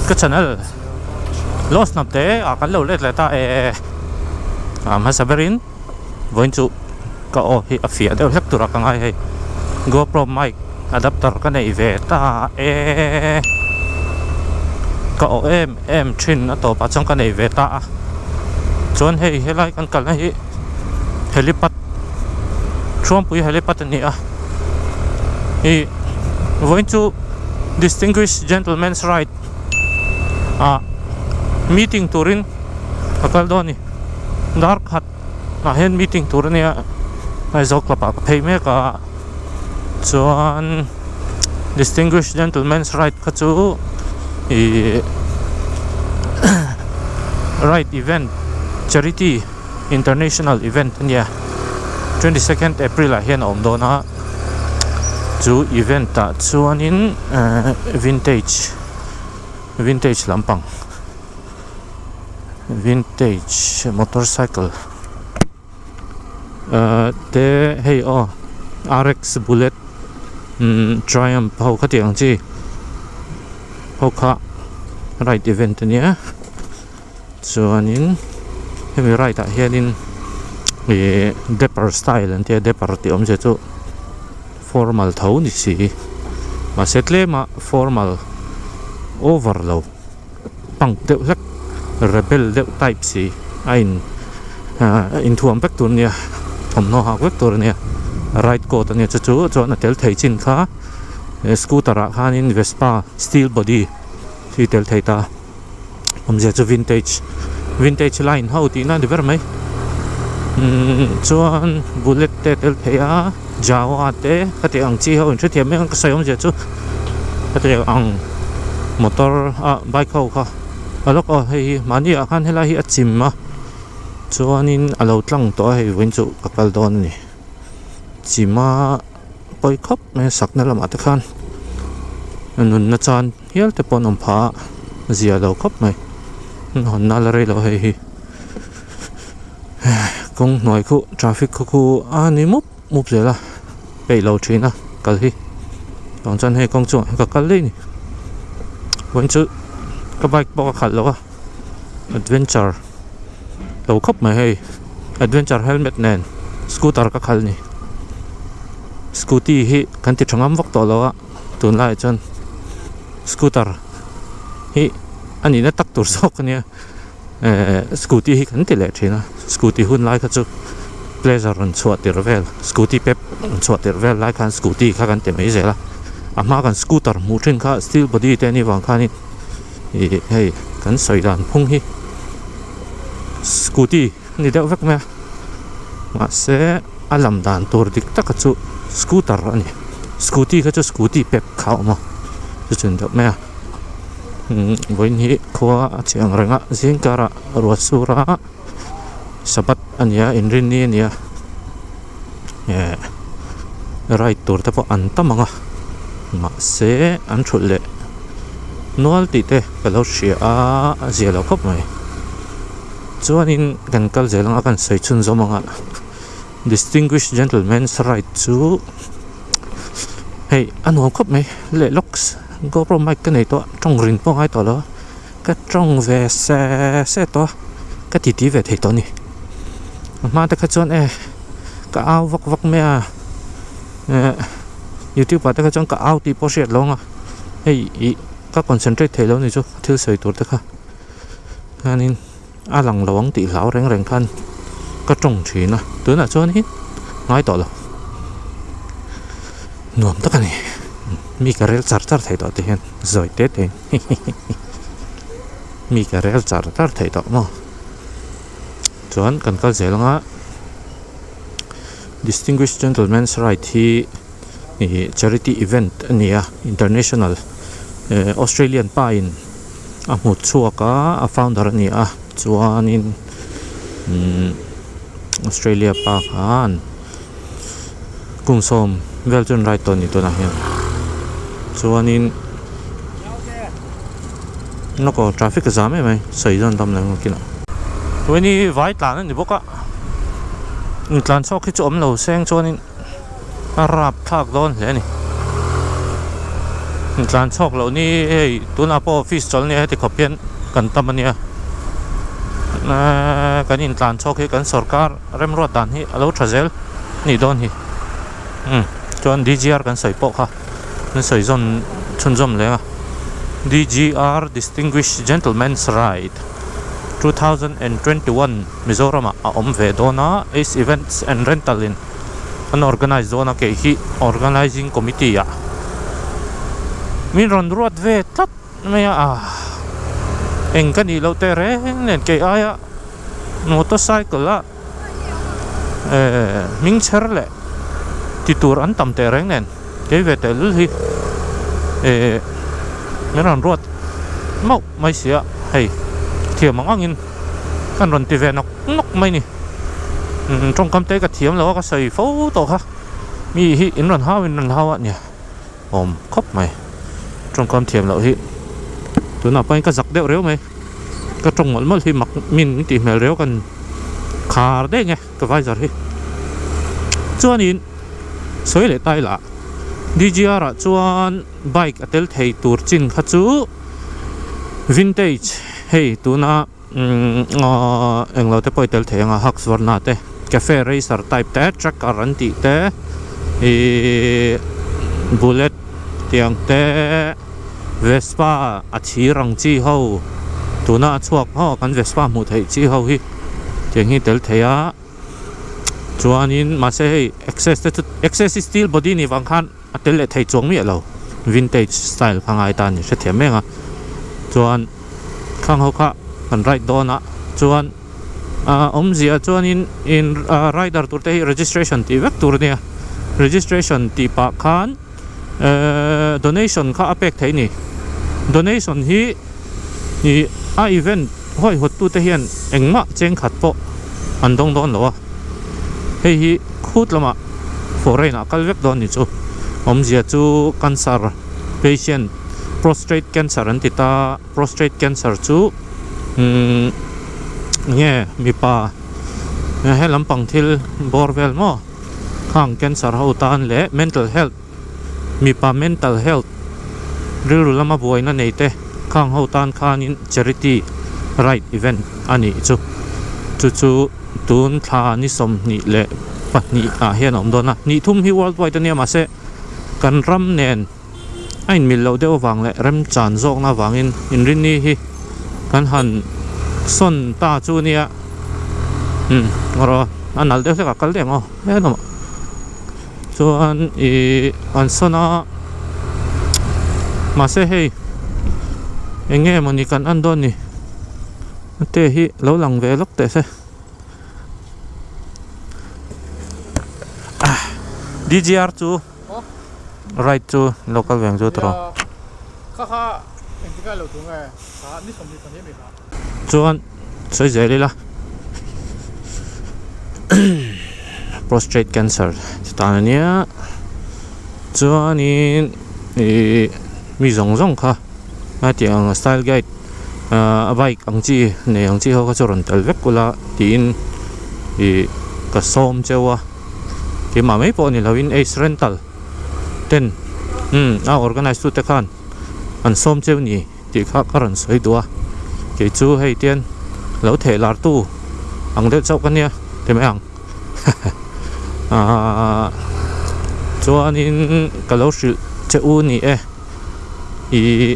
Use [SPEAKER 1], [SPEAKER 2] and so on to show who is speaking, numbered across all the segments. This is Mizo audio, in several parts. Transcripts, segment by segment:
[SPEAKER 1] Ka channel Lost hnam te ah kan lo let leh ta e a hmasa berin vawiin chu ka aw hi a fiah deuh hlek turah ka ngai hei GoPro mic adapter ka nei ve ta e ka aw em em thin a tawpah chuan ka nei ve ta a chuan hei helai kan kalna hi helipad Thuampui helipad a ni a ih vawiin chu distinguished gentleman's ride ah meeting turin ka kal dawn a ni dar khat ah hian meeting tur a nia Aizawl club ah ka phei mek a chuan distinguished gentleman's ride kha chu ih ride event charity. International event a nia 22nd April ah hian a awm dawn a chu event ah chuanin ehh vintage vintage lampang vintage motorcycle ehh te hei aw R_X bullet umm triumph ho khatiang ang chi ho kha ride event a nia. Chuanin hemi right ah hianin ih dapper style an tia dapper tih awmzia chu formal tho ni si mahse tlema formal over lo punk deuh hlek rebel deuh type si a in ah inthuam vek tur ania thawmhnaw hak vek tur ania right coat ania chu chu chuan a tel thei chin kha scooter ah khanin vespa steel body hi tel thei ta. Awmzia chu vintage vintage line ho tihna a ni ber mai umm chuan bullet te a tel thei a jawa te khatiang ang chi ho in hrethiam mai ang ka sawi awmzia chu khatiang ang motor ah bike ho kha a lawk aw hei hi mahni ah khan helai hi a chim a chuanin a lo tlang tawh a hei vawiin chu ka kal dawn a ni chim a pawi khawp mai a sakna lamah te khan nunna chan. Hial te pawh an awm phah a zia lo khawp mai hawn na la rei lo hei hi kawng hnuai khu traffic khaw khu a ni mup mup zel a peih lo thin a kal hi vang chuan hei kawng chungah hian ka kal daih a ni vawiin chu ka bike pawh ka khalh lo a adventure lo khawp mai hei adventure helmet nen scooter ka khalh a ni scooty hi kan ti tha ngam vak tawh lo a. Tunlaiah chuan scooter hi a nihna tak tur zawk a nia ehh scooty hi kan ti leh thin a scooty hun lai kha chu pleasure rawn chhuah tir vel scooty pep rawn chhuah tir vel lai khan scooty kha kan ti mai zel a a hma kan scooter hmuh thin kha steel body te anih vang khanin ih hei kan sawi dan phung hi scooty a ni deuh vek mai a mahse a lam dan tur dik taka chu scooter a ni scooty kha chu scooty pep kha a awm a chu chu a ni deuh mai a umm vawiin hi khua a chhe ang reng a zing karah ruah sur a sabbath a ni a inrinni a ni a eh ride tur te pawh an tam ang a mahse an thulh leh nual tih te ka lo hria a a zia lo khawp mai. Chuanin kan kal zel anga kan sawi chhun zawm anga distinguished gentleman's ride chu hei a nuam khawp mai leh lawks gopro mic ka nei tawh a tawng rin pawh a ngai tawh lo a ka tawng ve se se tawh a ka titi ve thei tawh a ni a hma te kha chuan e ka au vak vak mai a eh youtube ah te kha chuan ka au tih pawh hriat lo ang a hei ih ka concentrate thei lo a ni chu thil sawi tur te kha. Hianin a lang lo ang tih hlau reng reng khan ka tawng thin a tunah chuan hi ngai tawh lo nuam tak a ni mi ka rel char char thei tawh ti hian zawi te te in mi ka rel char char thei tawh maw chuan kan kal zel anga distinguished gentleman's ride hi ih charity event a ni a international eh Australian pa in. A hmu chhuak a a founder a ni a chuanin umm Australia pa khan kum sawm vel chu an ride tawh a ni tunah hian chuanin lawk aw traffic a zam em mai sawi dawn tam lo kinah. Chuan hi vai tlan a ni bawk a intlan chhuak hi chu awm lo seng chuanin a rap thlak dawn hle a ni. Intlan chhawk loh ni hei tunah pawh office chawlh nia heti khawp hian kan tam a nia. Eee kan intlan chhawk hi kan sorkar remruat dan hi a lo tha zel nih dawn hi. Umm chuan DGR kan sawi pawh kha an sawi zawn chhunzawm leng a. DGR Distinguished Gentleman's Ride 2021 Mizoramah a awm ve dawn a, Ace Events and Rental in an organise dawn a kei hi organising committee ah min rawn ruat ve tlat mai a ah eng ka nih loh teh reng nen kei aia motorcycle a eh hming chher leh ti tur an tam teh reng nen kei ve teh lul hi eh min rawn ruat mauh mai si a hei thiam ang angin kan rawn ti ve nawk nawk mai ni umm tawngkam te ka thiam lo a ka sawi fo tawh kha mi hi in rawn hau in rawn hau a nia awm khawp mai tawngkam thiam loh hi tunah pawhin ka zak deuh reuh mai ka tawng mawlh mawlh hi mak min tih hmel reuh kan khar daih nge ka visor hi chuanin sawi leh ta ila D_G_R ah chuan bike a tel thei tur chin kha chu vintage hei tuna umm englo te pawh i tel thei ang a Husqvarna te cafe racer type te tracker an tih te ihh bullet tiang te Vespa a thir ang chi ho tuna a chhuak haw kan Vespa hmuh theih chi ho hi tiang hi tel thei a chuanin mahse hei access te chu access hi steel body nih vang khan a tel leh thei chuang miah lo vintage style kha ngai ta a ni hrethiam mek a chuan khang ho kha kan ride dawn a chuan ah awmzia chuanin in ah rider tur te hi registration tih vek tur a nia registration tih pah khan ehh donation kha a pek theih a ni donation hi ih a event huaihawt tute hian engmah cheng khat pawh an dawng dawn lo a hei hi khut lamah foreign ah kal vek dawn ni chu awmzia chu cancer patient prostrate cancer an ti ta prostrate cancer chu umm nge mipa he lampang thil bawr vel maw khang cancer ho tan leh mental health mipa mental health rilru lama buaina nei te khang ho tan khanin charity ride event a nih chu chu chu tun thla ni 22 ah hian a awm dawn a ni thum hi world wide a nia mahse kan ram nen a inmil loh deuh avang leh remchan zawkna avangin inrinni hi kan han sawn ta chu a nia umm rawh a nalh deuh hlek a kal daih ang aw he lamah. Chuan ih an sawn a mahse hei eng nge mawni kan en dawn ni te hi lo lang ve lawk teh se ah D_G_R chu right chu local veng chu tawh chuan sawi zel ila prostrate cancer ti tan ania chuanin ih mi zawng zawng kha a tih ang style guide ah a bike ang chi nei ang chi ho kha chu rawn tel vek ula tiin ih ka sawm cheu a keimah mai pawh ni lovin ace rental ten umm a organise tute khan an sawm cheu ni. Tih kha ka rawn sawi duh a, kei chu hei tian lo theh lar tu ang deuh chauh ka nia ti mai ang aaa chuanin ka lo hrilh che u ni e ih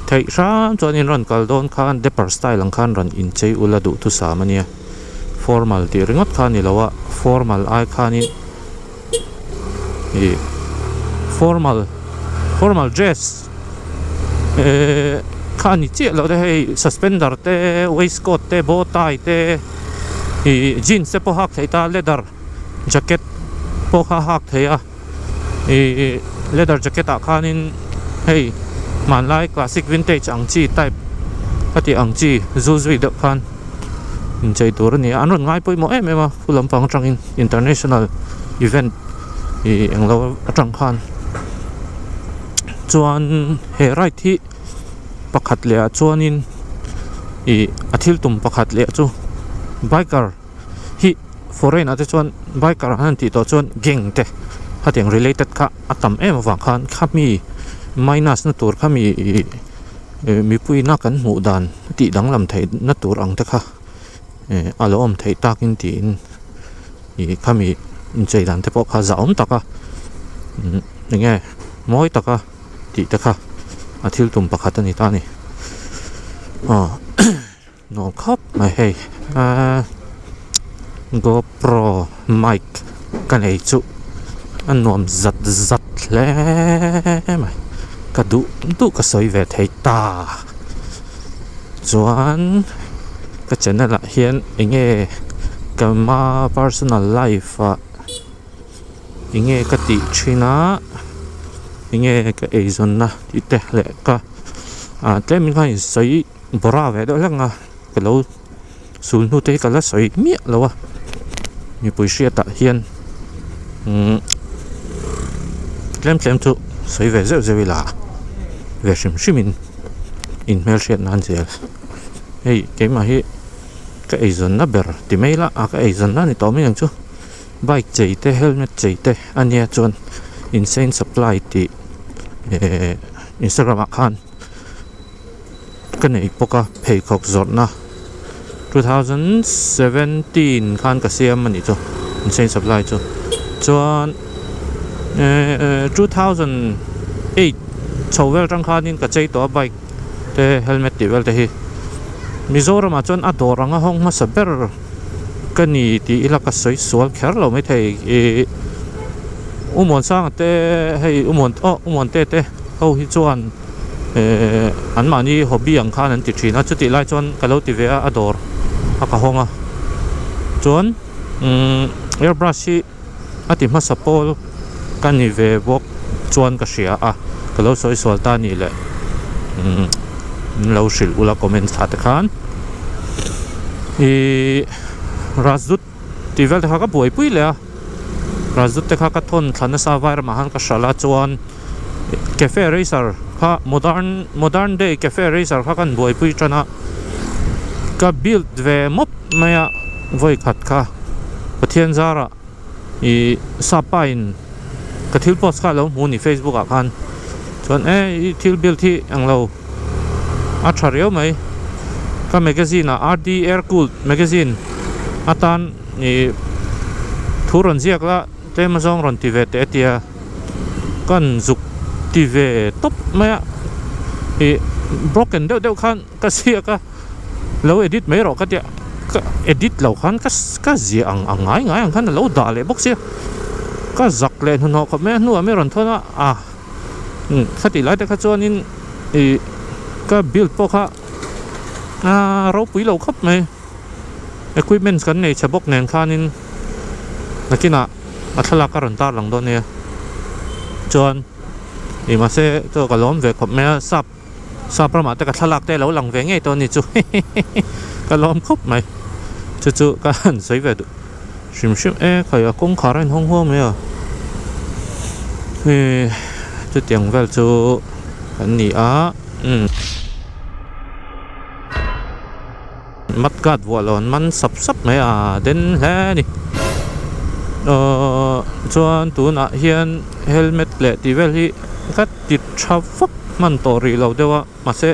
[SPEAKER 1] theih hram chuanin rawn kal dawn khan depper style ang khan rawn inchei ula duhthusam a nia formal tih ringawt kha a ni lo a formal ai khanin ih formal formal dress ehh kha a ni chiah loh te hei suspender te waistcoat te bow tie te ih jeans te pawh hak theih ta leather jacket pawh kha a hak theih a ih leather jacket ah khanin hei hmanlai classic vintage ang chi type a tih ang chi zu zui deuh khan inchei tur a ni a an rawn ngai pawimawh em em a khu lampang atangin international event ih englo atang khan chuan he ride hi pakhat leh ah chuanin ih a thil tum pakhat leh chu biker hi foreign ah te chuan biker an han tih tawh chuan gang te khatiang related kha a tam em avang khan khami. Minus na tur kha mi ih mipuina kan hmuh dan tih danglam theih na tur ang te kha eh a lo awm theih takin tiin ih khami inchei dan te pawh kha zahawm tak a eng nge mawi taka tih te kha a thil tum pakhat a ni ta a ni aw nuam khawp mai hei aaa gopro mic ka nei chu a nuam zat zat hle mai ka duh duh ka sawi ve thei ta chuan ka channel ah hian eng nge ka ma personal life ah. Enge ka tih thin a enge ka eizawnna tih te leh ka ah tlem in khan insawi bawrah ve deuh hlek a ka lo sul hnu te hi ka la sawi miah lo a mipui hriatah hian umm tlem tlem chu sawi ve zeuh zeuh ila ve hrim hrim in inhmelhriat nan zel hei keimah hi ka eizawnna ber ti mai ila a ka eizawnna a ni tawh mai ang chu. Bike chei te helmet chei te a nia chuan insane supply tih ehh instagram ah khan ka nei bawk a pheikhawk zawrhna 2017 khan ka siam a nih chu insane supply chu chuan ehh 2008 chho vel atang khanin ka chei tawh a bike te helmet tih vel te hi Mizoram ah chuan a dawr anga hawng hmasa ber. Ka ni tih ila ka sawi sual kher lo maithei ih U Muansanga te hei U Muan aw U Muante te ho hi chuan ehh anmahni hobby ang khan an ti thin a chutih lai chuan ka lo ti ve a a dawr a ka hawng a chuan umm airbrush hi a ti hmasa pawl ka ni ve bawk chuan ka hria a ka lo sawi sual ta nih leh umm min lo hrilh ula comment thla te khan ihh Rajut tih vel te kha ka buaipui leh a Rajut te kha ka thawn thla nasa vai ramah khan ka hralh a chuan cafe racer kha modern modern day cafe racer kha kan buaipui tan a ka build ve mawp mai a vawi khat kha Pathian zarah ih sapa in ka thil post kha a lo hmu a ni facebook ah khan chuan e i thil build hi englo a tha riau mai ka magazine ah R D air cooled magazine atan ih thu rawn ziak la tlem azawng rawn ti ve teh a tia kan zuk ti ve tawp mai a ih broken deuh deuh khan ka ziak a. Lo edit mai rawh ka tia ka edit lo khan ka ka ziah ang ang ngai ngai ang khan a lo dah leh bawk sia ka zak leh hnahnawh khawp mai a hnuah mi rawn thawn a a khatih lai te kha chuanin ih ka build pawh kha a ropui lo khawp mai equipments kan nei chhe bawk nen khanin nakinah a thlalak a rawn tar lang dawn nia chuan ih mahse chaw ka lawm ve khawp mai a sap. Sap ramah te ka thlalak te lo lang ve ngei tawh a ni chu ka lawm khawp mai chu chu ka han sawi ve duh hrim hrim e khai a kawngkhar a inhawng huam mai a hei chutiang vel chu kan ni a umm mat guard vuah lo an man sap sap mai a den hle a ni ahh chuan tunah hian helmet leh tih vel hi ka ti tha vak hman tawh rih lo deuh a mahse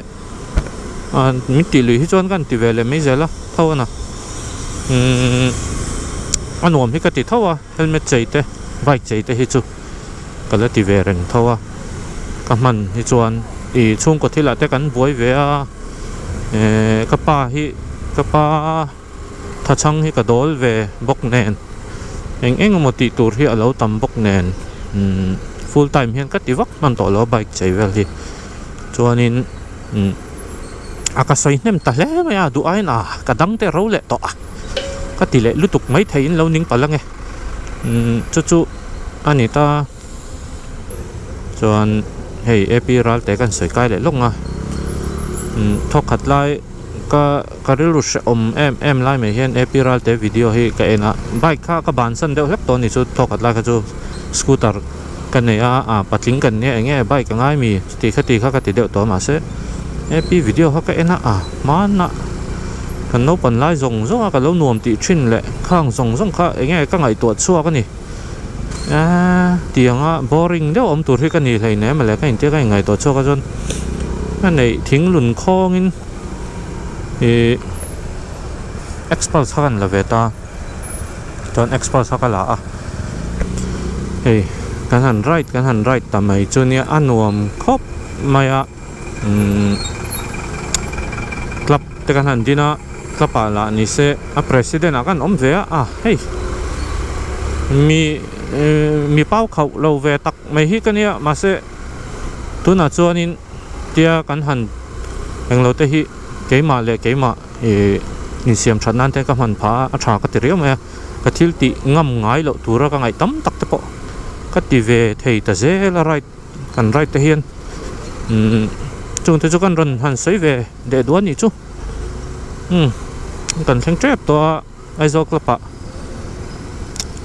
[SPEAKER 1] ah min tih lui hi chuan ka han ti ve leh mai zel a tho a na umm a nuam hi ka ti tho a helmet chei te bike chei te hi chu ka la ti ve reng tho a ka hman hi chuan ih chhungkaw thil ah te kan buai ve a eh ka pa hi ka pa thachhang hi ka dawl ve bawk nen eng eng emaw tih tur hi a lo tam bawk nen umm full time hian ka ti vak hman tawh lo a bike chei vel hi chuanin umm a ka sawi hnem ta hle mai a duh aiin a ka dang te ro leh tawh a ka ti leh lutuk mai theiin lo ning palh ange umm chu chu a ni ta chuan hei A P Ralte kan sawi kai leh lawk ang a umm thawkhat lai ka ka rilru hrehawm em em lai mai hian A P Ralte video hi ka en a bike kha ka bansan deuh hlek tawh a ni chu thawkhat lai kha chu scooter ka nei a ah patling kan nia eng nge bike a ngai mi chuti khati kha ka ti deuh tawh a mahse A P video kha ka en a ah hmanah kan naupang lai zawng zawng a ka lo nuam tih thin leh khang zawng zawng kha eng nge ka ngaihtuah chhuak a ni. Eee. Tianga boring deuh awm tur hi ka ni hleinem mawle ka intia ka inngaihtuah chhuak a chuan ka neih thinglun khawngin ih Xpulse kha kan la ve ta chuan Xpulse kha ka la a hei kan han ride kan han ride ta mai chu nia a nuam khawp mai a umm club te kan han din a club ah lah ni se a president ah khan awm ve a ah hei mi mi pau khauh lo ve tak mai hi ka nia mahse tunah chuanin tia kan han englo te hi keimah leh keimah ih insiam that nan te ka hman phah a a tha ka ti riau mai a ka thil tih ngam ngai loh tura ka ngaih tam tak te pawh ka ti ve thei ta zel a ride kan ride te hian umm chung te chu kan rawn han sawi ve leh duh a nih chu umm kan thleng tep tawh a Aizawl club ah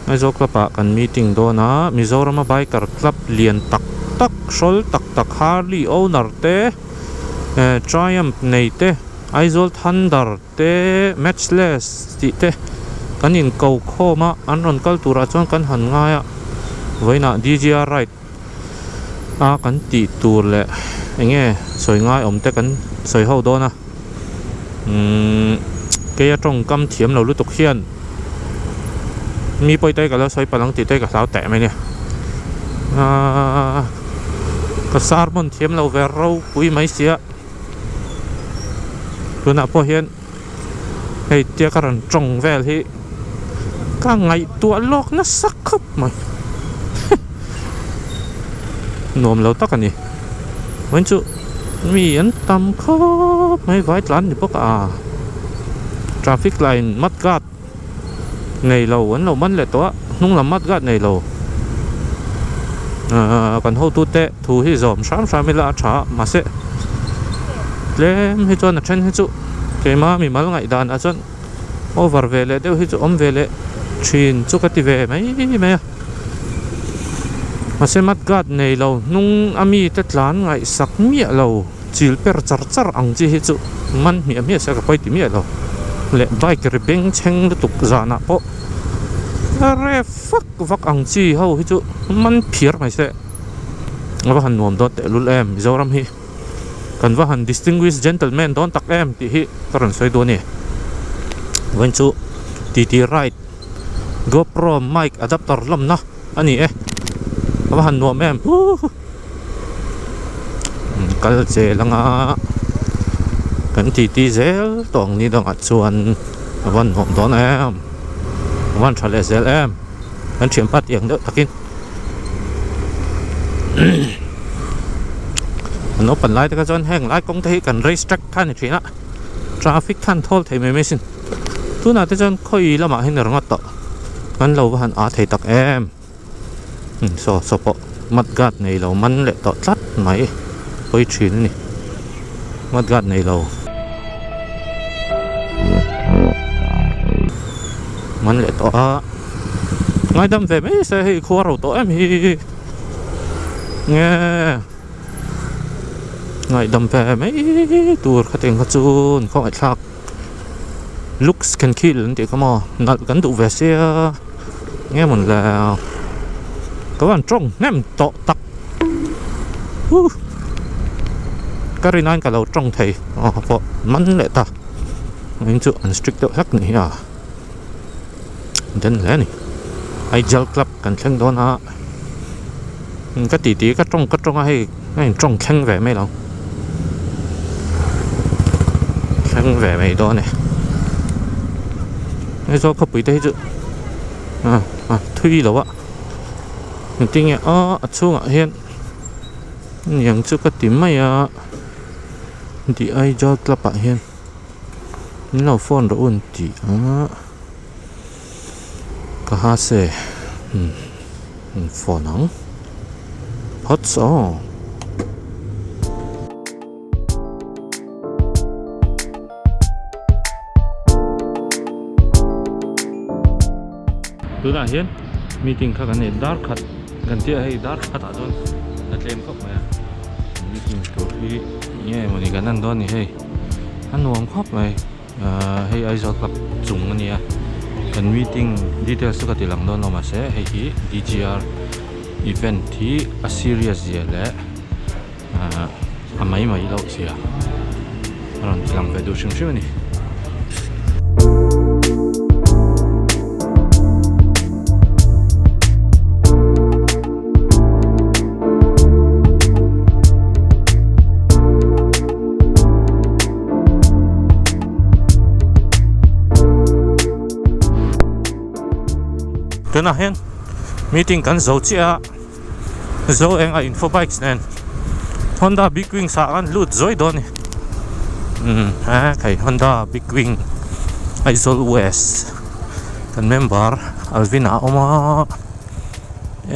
[SPEAKER 1] Aizawl club ah kan meeting dawn a Mizoram a biker club lian tak tak hrawl tak tak Harley owner te eh Triumph nei te Aizawl Thunder te Matchless tih te kan in ko khawm a an rawn kal turah chuan kan han ngai a vawiinah D_G_R ride a kan tih tur leh eng nge sawi ngai awm te kan sawi ho dawn a umm keia tawngkam thiam lo lutuk hian mi pawi te ka lo sawi palh ang tih te ka hlau teh mai a nia aaa ka sermon thiam lo ve ropui mai sia tunah pawh hian hei tia ka rawn tawng vel hi ka ngaihtuah lawk nasa khawp mai nuam lo tak a ni vawiin chu mi an tam khawp mai vai tlan ni bawk a traffic line mud guard nei lo an lo man leh tawh a hnung lam mud guard nei lo ahh kan hotu te thu hi zawm hram hram ila a tha a mahse tlem hi chuan a then hi chu keima mimal ngaih dan ah chuan over ve leh deuh hi chu awm ve leh thin chu ka ti ve mai mai a mahse mud guard nei lo hnung a mi te tlan ngaihsak miah lo. Chil per char char ang chi hi chu man hmiah hmiah se ka pawi ti miah lo leh bike ri beng chheng lutuk zanah pawh a re vak vak ang chi ho hi chu man phiar mai se a va han nuam dawn tehlul em Mizoram hi kan va han distinguished gentleman dawn tak em tih hi ka rawn sawi duh a ni vawiin chu titi ride GoPro mic adapter lawmna a ni e a va han nuam em huuu. Kal zel anga kan titi zel tawh ang ni dangah chuan a van nuam dawn em a van tha leh zel em kan thianpa tih ang deuh takin an naupang lai te kha chuan heng lai kawng te hi kan race track kha a ni thin a traffic khan thawl thei mai mai sin tunah te chuan khawi lamah hian ringawt tawh kan lo va han ah thei tak em. Saw saw pawh mud guard nei lo man leh tawh tlat mai pawi thin a ni mud guard nei lo man leh tawh a ngaidam ve mai se hei khua ro tawh em hi nge ngaihdam ve mai tur khatiang kha chu an khawngaihthlak looks can kill an tih kha maw nalh kan duh ve sia. Nge mawn le ka van tawng hnem tawh tak huh ka rin aiin ka lo tawng thei aw pawh man leh ta in chu an strict deuh hlek ni hi a den hle a ni Aijal club kan thleng dawn a ka titi ka tawng ka tawng a hei a in tawng thleng ve mai lo thleng ve mai dawn e Aizawl khawpui te hi chu ah ah thui lo a engtin nge aw a chhungah hian niang chu ka ti mai a the Aizawl club ah hian min lo phone rawh u an ti a ka ha se umm an phone ang phawt aw. Tunah hian meeting kha kan nei dar khat kan tia hei dar khat ah chuan a tlem khawp mai a meeting tur hi nge mawni kan en dawn ni hei a nuam khawp mai ahh hei Aizawl club chung a nia kan meeting details chu ka ti lang dawn lo mahse hei hi D_G_R. Event hi a serious zia leh ahh a mai mai loh zia a rawn ti lang ve duh hrim hrim a ni. Tunah hian meeting kan zo chiah a zo eng a info bikes nen Honda big wings ah khan lut zawi dawn a ni umm he khai Honda big wing Aizawl west kan member Alvin a awm a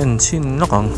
[SPEAKER 1] en chhin lawk ang.